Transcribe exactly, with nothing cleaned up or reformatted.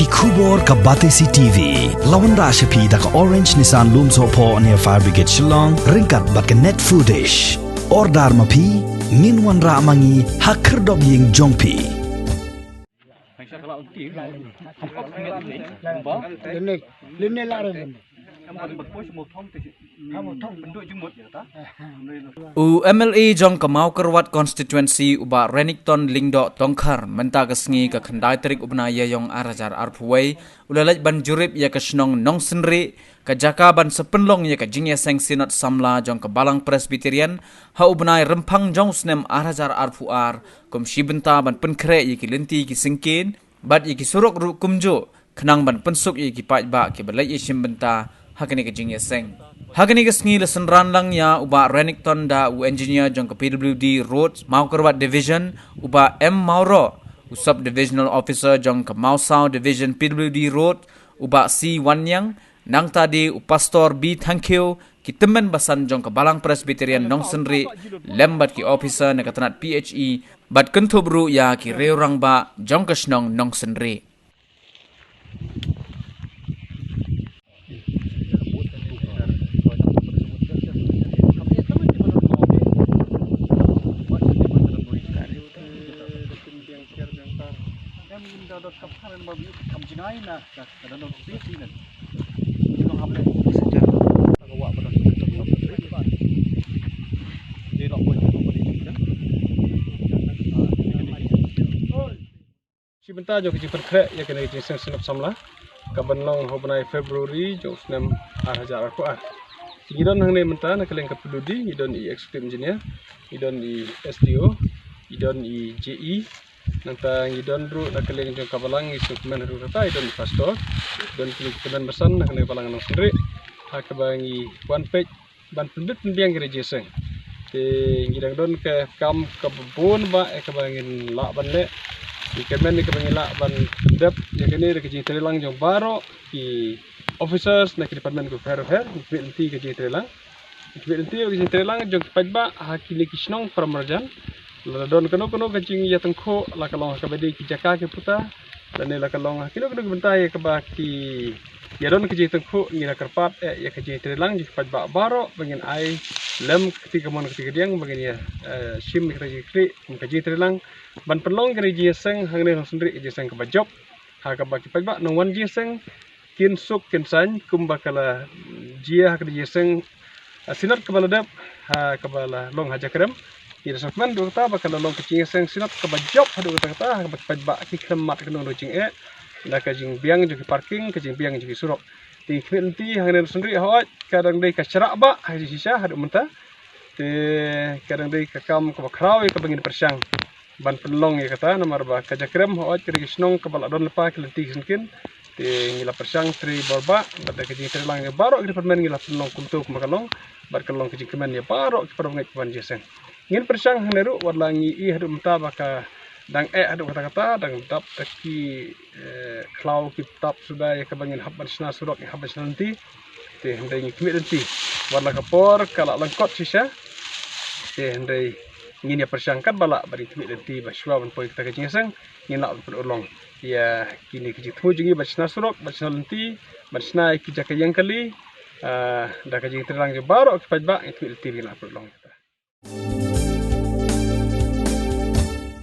Khubor ka Batesi T V la wanrah sha phi da ka Orange Nissan Lumsohphoh near Fire Brigade Shillong ryngkat bad ka Net Foodish. Order ma phi, ngin wanrah ma ngi ha khyrdop ïing jong phi. U M L A jong ka Mawkyrwat Constituency, u Bah Renikton Lyngdoh Tongkhar, mynta ka sngi ka khyndai tarik u bnai Ïaïong ar hajar arphew wei, u la leit ban jurip ïa ka shnong Nongsynrieh, ka jaka ban sa pynlong ïa ka jingïaseng Synod Samla jong ka Balang Presbyterian ha u bnai Rymphang jong u snem ar hajar arphew ar, kum shi bynta ban pynkhreh ïa ki lynti ki syngkien bad ïa ki surok ruh kumjuh, khnang ban pynsuk ïa ki paidbah kiba leit ïashim bynta ha kane ka jingïaseng. Ha kane ka sngi la synran lang ïa u Bah Renikton da u engineer jong ka P W D Road Mawkyrwat Division, u Bah M Mawroh, u Sub Divisional Officer jong ka Mawsaw Division P W D Road, u Bah C Wanniang, nangta de u Pastor B Thangkhiew, ki tymmen basan jong ka Balang Presbyterian Nongsynrieh, lem bad ki officer na ka tnat P H E, bad kynthup ruh ïa ki riew rangbah jong ka shnong Nongsynrieh. Shi bynta jong ka jingpynkhreh ïa kane ka jingïaseng Synod Samla ka ban long ha u bnai February jong u snem ar hajar arphew ar. Ngi don hangne mynta na ka liang ka P W D, ngi don i Executive Engineer, ngi don i S D O, ngi don i J E, nangta ngi don ruh na ka liang jong ka Balang, ngi sngewkmen ruh kata, ngi don i Pastor, don kine ki tymmen basan na kane ka Balang Nongsynrieh, ha kaba ngi wan peit ban pynbit pynbiang kane ka jingïaseng. Te ngi dang don ka kam kaba bun bah ïa kaba ngin lah ban leh. Ngi kyrmen ïa kaba ngin lah ban pyndep ïa kane da ka jingtreilang jong baroh ki officers na ki department kiba pher pher, ngi khmih lynti ka jingtreilang. Ngi khmih lynti ka jingtreilang jong ki paidbah ha kine ki shnong para marjan. Lada don kano kano ka jingïatyngkhuh, la ka long ha kaba dei ki jaka ki puta, lane la ka long ha kino kino ki bynta ïa kaba ki ïa don ka jingïatyngkhuh, ngi la kyrpad eh ïa ka jingtreilang jong ki paidbah baroh ba ngin ai lem ka kti kamon ka kti kadiang ba ngin ïa, eh, shim ïa ka jingkhreh kum ka jingtreilang ban pynlong kane ka jingïaseng hangne ha Nongsynrieh, ka jingïaseng kaba jop ha kaba ki paidbah nongwan jingïaseng kin suk kin saiñ kumba ka la jia ha ka jingïaseng, ah, Synod kaba la dep, ha kaba la long ha Jakrem. Ngi da sngewkmen haduh katta ba ka la long ka jingïaseng Synod kaba jop haduh katta katta, ha kaba ki paidbah ki khlem mad kano kano jingeh da ka jingbiang jong ki parking, ka jingbiang jong ki surok. Te ngi khmih lynti hangne ha Nongsynrieh, hooid ka dang dei ka shrah bah ha ka jingshisha haduh mynta. Te ka dang dei ka kam kaba khraw ïa kaba ngin pyrshang ban pynlong ïa kata, namar ba ka Jakrem, hooid ka dei ka shnong kaba la don lypa ki lynti ki syngkien. Te ngi la pyrshang trei bor bah bad da ka jingtreilang ïa baroh ki department ngi la pynlong kumto kumba ka long bad ka long ka jingkmen ïa baroh ki para bangeit kiban jingïaseng. Ngin pyrshang hangne ruh, wat la ngi ïohi haduh mynta ba ka dang eh haduh katta katta, dang dap da ki, eh, khlaw ki dap suda ïa kaba ngin hap ban shna surok, ngin hap ban shna lynti. Te hynrei ngi khmih lynti, wat la ka por ka la lyngkot shisha. Te hynrei ngin ïa pyrshang katba lah bad ngin khmih lynti ba shuwa ban poi kata ka jingïaseng ngin lah ban pynurlong ïa kine ki jingthmu jong ngi ban shna surok, ban shna lynti, ban shna ïa ki jaka ïeng kali, ah, da ka jingtreilang jong baroh ki paidbah, ngin khmih lynti ba ngin lah pynurlong ïa kata.